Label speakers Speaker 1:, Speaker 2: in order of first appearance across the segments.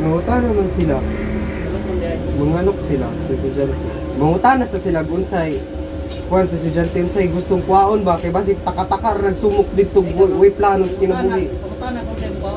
Speaker 1: Mangutana man sila. Manganok sila sa estudyante. Mangutana sa sila unsay kuan sa estudyante unsay gustong kuwaon ba kay basig taka-taka ra nagsumok didto way plano sa kinabuhi.
Speaker 2: Pangutana ko din pa.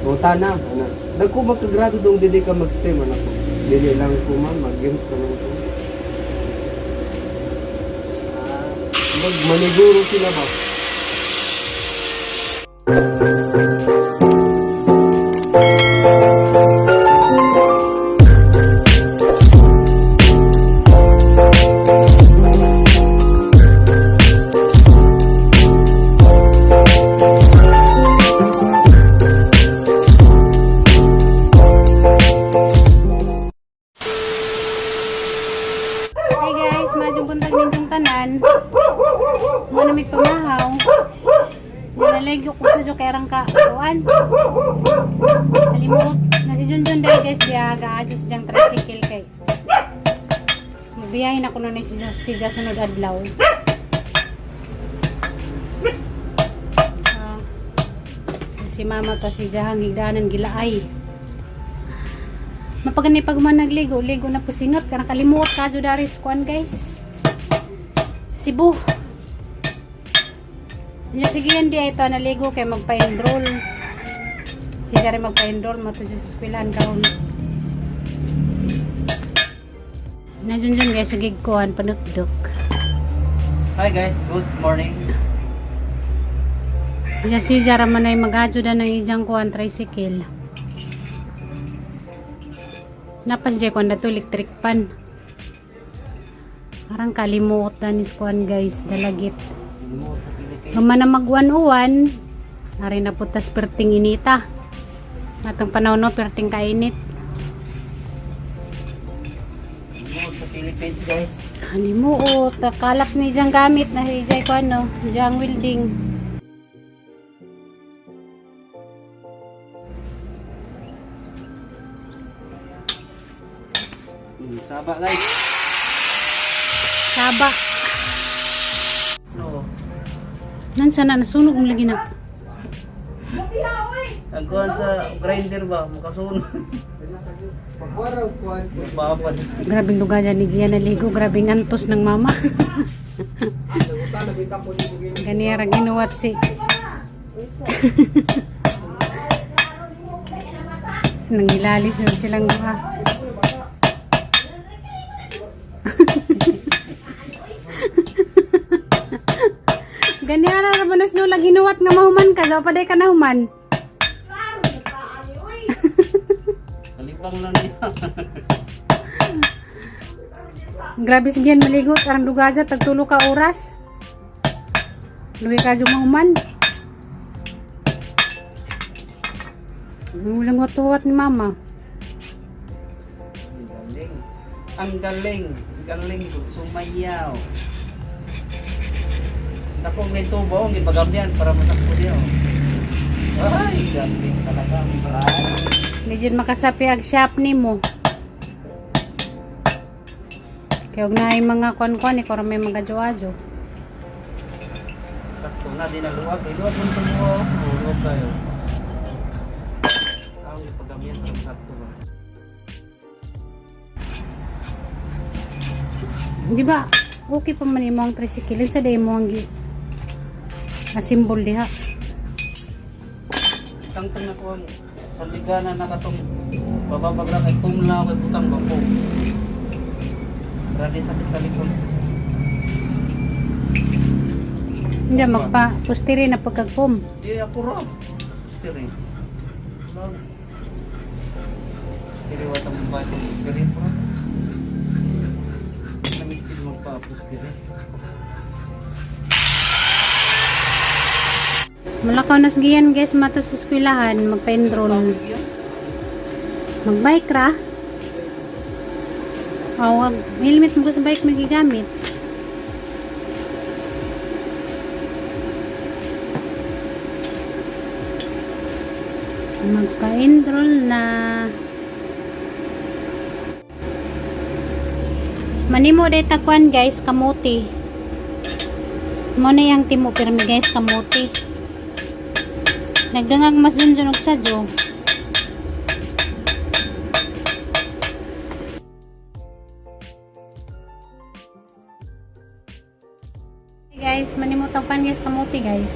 Speaker 1: Mangutana ana. Dagko magkagrado dong dili ka mag-STEM anak ko. Dili lang ko ma'am, mag-games naman ko. Mag maniguro sila ba?
Speaker 3: Hi guys, madyong buntag ninyong tanan. Muna may pamahaw. Nilalegyo ko sa jokerang ka. Kuan. Kalimut. Na si Junjun dahil guys, diya gaadyo sa diyang tricycle kay. Mabiyahin ako nun si Ja sunod adlaw. Ah, si mama to si Jahang higdanan gilaay. Mapagani pag man nagligo, ligo na pusingot kanang kalimuot ka jud dari sa kuan guys. Cebu. Nya sige yan di ito naligo kay magpa-enroll. Si Jare magpa-enroll mo to sa eskwelahan karon. Na jun jun guys sige kuan panukdok.
Speaker 2: Hi guys, good morning.
Speaker 3: Nya si Jara man ay mag-adyo na ng ijang kuan tricycle. Napas jay kuan dato electric pan. Parang kalimuot na ni kuan guys, dalagit.
Speaker 2: Limuot sa Pilipinas.
Speaker 3: Human na mag 101, ari na po tas perting inita. Atong panahon no, perting kainit.
Speaker 2: Limuot sa Philippines guys.
Speaker 3: Kalimuot, kalat ni diyang gamit na hijay ko ano, diyang welding.
Speaker 2: Saba guys.
Speaker 3: Saba.
Speaker 2: No.
Speaker 3: Nan sana nasunog ang lagi na.
Speaker 2: Ang kuhan sa grinder ba, makasunog.
Speaker 1: Pagwaraw kuan.
Speaker 2: Babad.
Speaker 3: Grabing lugar dyan ni Gia naligo, grabing antos ng mama.
Speaker 1: Nangutana bitaw ko nimo gini.
Speaker 3: Ganira ginuwat si. Nangilalis na silang duha. Ganira ra ba nas lang ginuwat nga mahuman ka, so paday ka na human.
Speaker 2: Kalipang lang niya.
Speaker 3: Grabe sigian maligo, arang dugaja tagtulo ka oras. Luwi ka jud mahuman. Walang watuwat ni mama.
Speaker 2: Ang galing. Ang galing. Ang galing. Sumayaw. Dako may tubo, ang gipagamyan para matakbo niya. oh. Ay, galing talaga. Ang brad.
Speaker 3: Medyo makasapi ag shop nimo. Kaya og naay mga kwan-kwan ikaw ra may mga adyo-adyo.
Speaker 2: Sakto na, di na luwag. Iluwag mo ito mo. Luwag tayo. Ang gipagamyan para sakto ba.
Speaker 3: Di ba? Okay pa man imo ang tricycle sa demo ang gi asimbol diha.
Speaker 2: Tangtang na ko ang sa liga na nakatong bababag lang kay pumla kay butang bako. Rali sakit sa likod.
Speaker 3: Hindi magpa pustiri na pagkagpom.
Speaker 2: Di ako ra. Steering. Lang. Steering wa tang bahay ko steering po. Namistil mo pa po steering.
Speaker 3: Malakaw na sigian guys mato sa eskwelahan magpa-enroll. Magbike ra. Oh, wag. Helmet mo ko sa bike magigamit. Magpa-enroll na. Manimo day takwan guys, kamuti. Mo na yang timo pirmi guys, kamuti. Nagdangag mas dun og sadyo. tawpan guys, kamuti guys.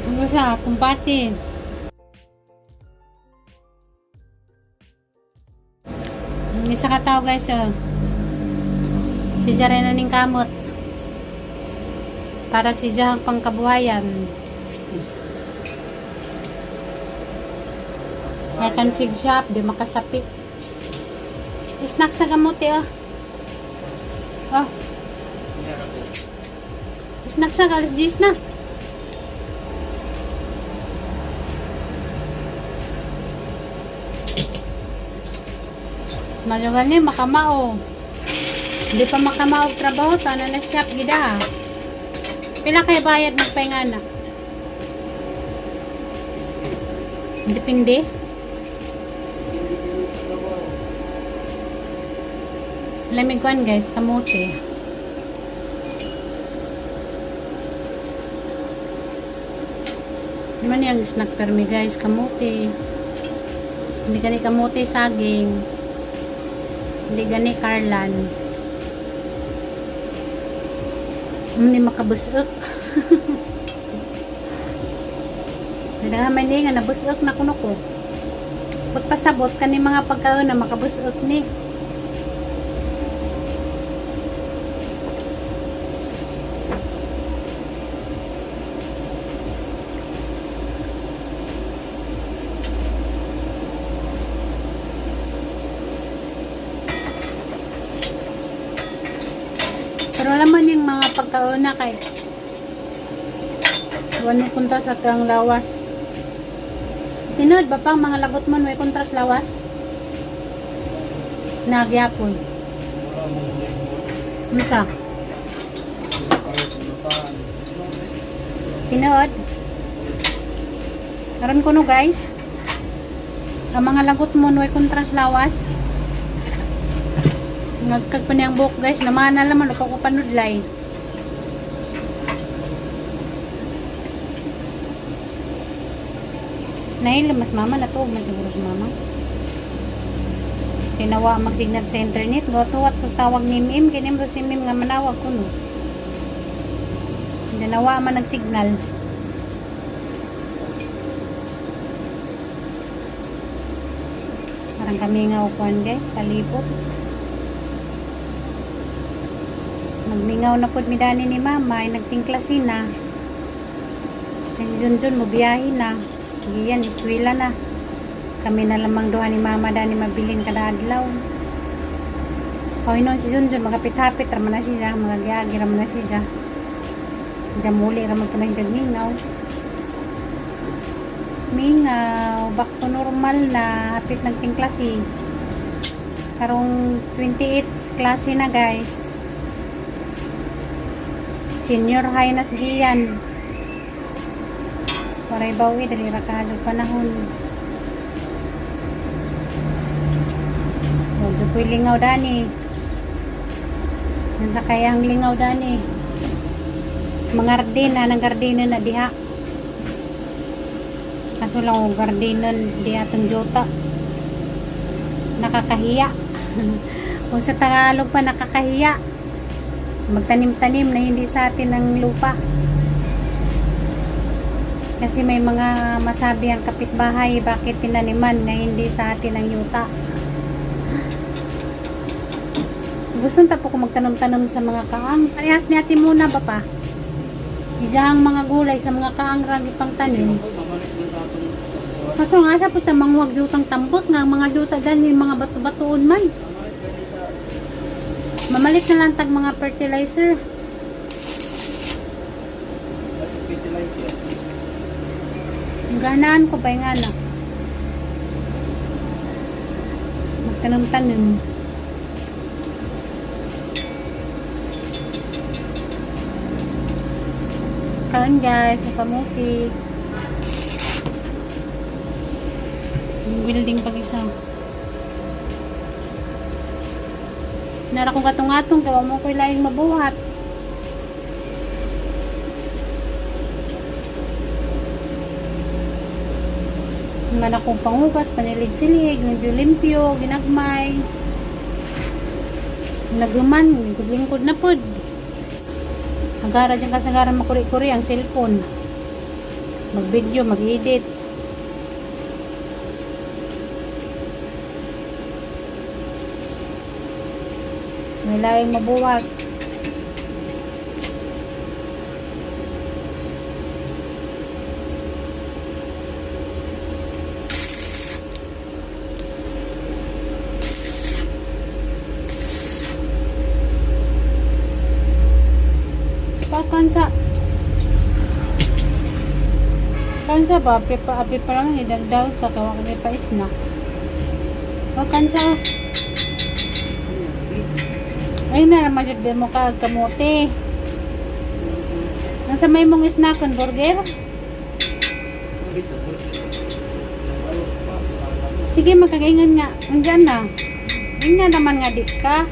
Speaker 3: Ano siya, kumpati. Ang isa ka tao guys, oh. Si Jaren na ning kamot. Para si Jahang pangkabuhayan. Akan sig shop, di makasapi. Snack sa kamuti, oh. Oh. Snack sa alas 10 na. Mayo gani makamao. Hindi pa makamao og trabaho tanan na shop gida. Pila kay bayad magpahinga na? Depende. Lamig kuan guys, kamote. Naman yung snack permi guys, kamote. Hindi gani kamote saging. Hindi gani karlan. Hindi makabusok. Naghaman ni nga nabusok na kuno ko. Pagpasabot kani mga pagkaon na makabusok ni. Pero alam mo yung mga pagkaon na kay wala kontra sa trang lawas. Tinod ba pang mga lagot mo may kontras lawas? Nagyapon.
Speaker 2: Wala mo
Speaker 3: Unsa?
Speaker 2: Para sa lutaan.
Speaker 3: Tinood. Karon kuno guys. Ang mga lagot mo way kontras lawas. Nagkag pa niyang buhok guys. Namana laman upa ko panudlay. Nahil mas mama na to, mas siguro si mama. Tinawa ang mag-signal sa internet. Gawat ko tawag ni Mim. Kinim si Mim nga manawag ko no. Dinawa man nag-signal. Parang kami nga upuan guys, palibot. Magmingaw na pod mi dani ni mama, ay nagtingklasi na. Kasi Junjun, mobiyahe na. Giyan, eskwela na. Kami na lamang duha ni mama dani mabilin kada adlaw. Hoy noon si Junjun, makapit-hapit raman na siya, mga giyagi raman na siya. Diyan muli raman po na siya mingaw. Mingaw, back to normal na, hapit ng tingklasi. Karong 28 klase na guys. Senior high na sigiyan. Paray bawi, dali ra ka panahon. Medyo ko'y lingaw dani. Nasa kayang lingaw dani. Mga gardena, nang gardena na diha. Kaso lang ang gardena diha tong jota. Nakakahiya. Kung sa Tagalog pa nakakahiya. Magtanim-tanim na hindi sa atin ang lupa. Kasi may mga masabi ang kapitbahay bakit tinaniman na hindi sa atin ang yuta. Gusto ta po ko magtanom-tanom sa mga kaang. Parehas ni ate muna ba pa? Ijahang mga gulay sa mga kaang ragi pang tanim.
Speaker 2: Mamalik na sa atong
Speaker 3: Kaso nga sa puta mangwag jutang tambot nga ang mga juta dan yung mga bato-batoon man.
Speaker 2: Mamalik gani sa
Speaker 3: Mamalit na lang tag mga fertilizer.
Speaker 2: fertilizer.
Speaker 3: Ang ganaan ko ba yung anak? Magtanom-tanom. Kaon guys, may kamuti. Yung building pag isa. Nara kong katong-atong, kawa mo ko'y laing mabuhat. Man akong pangugas, panilig-silig, limpyo-limpyo, ginagmay. Naguman, lingkod-lingkod na pod. Hagara dyan kasagaran makuri-kuri ang cellphone. Mag-video, mag-edit. May laing mabuwag. Pakansa. Kansa ba? Api pa, api pa lang idagdag kakawa kami pa isna. Pakansa. Ay na naman jud mo ka kamote. Nasa may mong snack burger? Sige, makagaingan nga. Undiyan na. Ingnan naman nga di ka.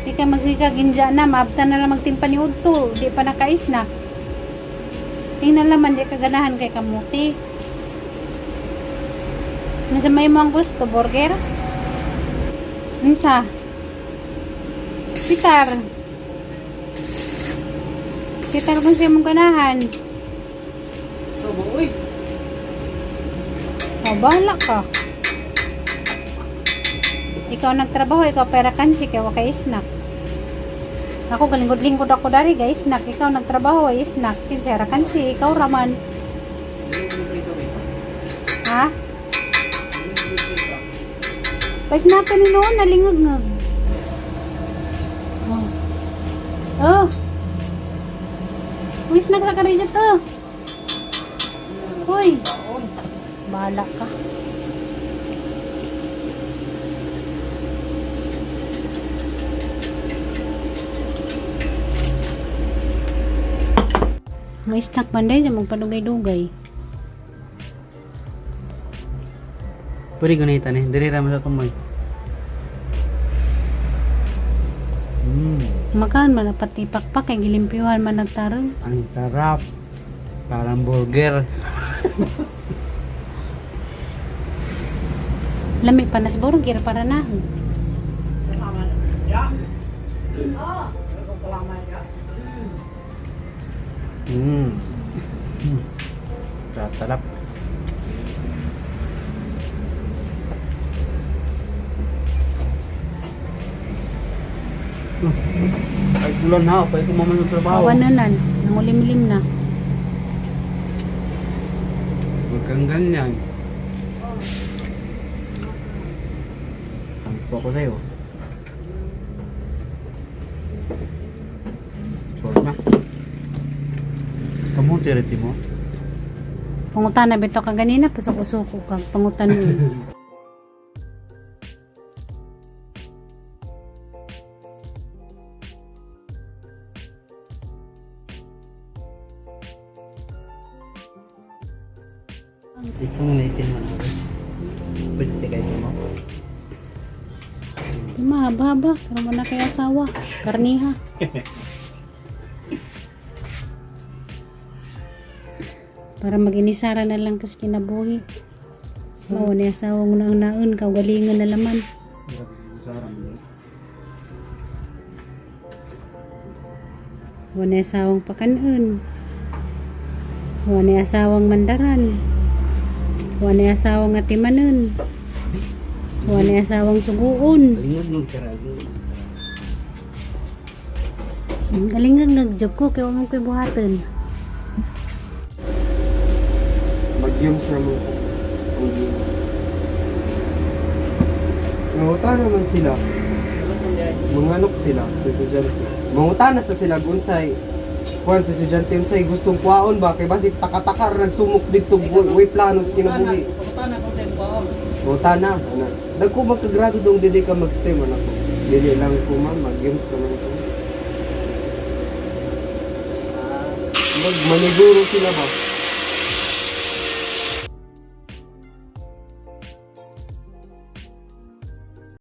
Speaker 3: Di ka magsigag inja na. Maabta na lang magtimpa ni Udto. Di pa naka-snack. Ingnan naman di ka ganahan kay kamuti. Nasa may mo ang gusto, burger? Unsa? Pitar. Pitar kung siya mong ganahan.
Speaker 2: Tubo, uy!
Speaker 3: O, bahala ka. Ikaw nagtrabaho, ikaw pera kansi, kaya wa kay snack. Ako galingkod-lingkod ako dari, guys, snack. Ikaw nagtrabaho, ay snack. Kinsera kansi, ikaw raman. Ha? Pa-snack ni noon, nalingag-ngag. Oh. Oh. Uy, snack sa karidyo to. Uy. Bahala ka. May snack man din siya magpadugay-dugay.
Speaker 2: Pwede ganito ni, dili ra mo sa kumoy.
Speaker 3: Makaan man pati pakpak kay gilimpyuhan man nagtarong.
Speaker 2: Ang sarap. Parang burger.
Speaker 3: Lami pa nas burger para na.
Speaker 2: Sarap, sarap. Ay, ulan na. Pwede kumaman ng trabaho.
Speaker 3: Awanan, nangulimlim na.
Speaker 1: Huwag kang ganyan.
Speaker 2: Tampo ko sa'yo. Sorry na. Kamuti rin mo.
Speaker 3: Pangutan na bitaw ka ganina, pasok-usok kag pangutan mo.
Speaker 2: Ikaw nga naitin man ako. Pwede kayo mo.
Speaker 3: Mahaba-haba, pero mo na kay asawa. Karniha. Para mag-inisara na lang kas kinabuhi. Mao ni asawa ng naon kagalingon na laman. Wa ni asawang pakanon. Wa ni asawang mandaran. Wa ni asawang atimanon. Wa ni asawang suguon.
Speaker 2: Lingod mong karagi.
Speaker 3: Ang galing nga nag-job ko kaya mo ko'y buhaton.
Speaker 1: Magyum sa mo. Magyum. Manguta naman sila. Manganok sila sa estudyante. Mangutana sa sila unsay kuan sa estudyante unsay gustong kuwaon ba kay basig takatakar nagsumok didto way plano sa kinabuhi. Mangutana ana. Dagko magkagrado dong dili ka mag-STEM anak ko. Dili lang ko ma'am, mag-games naman ko. Mag maniguro sila ba?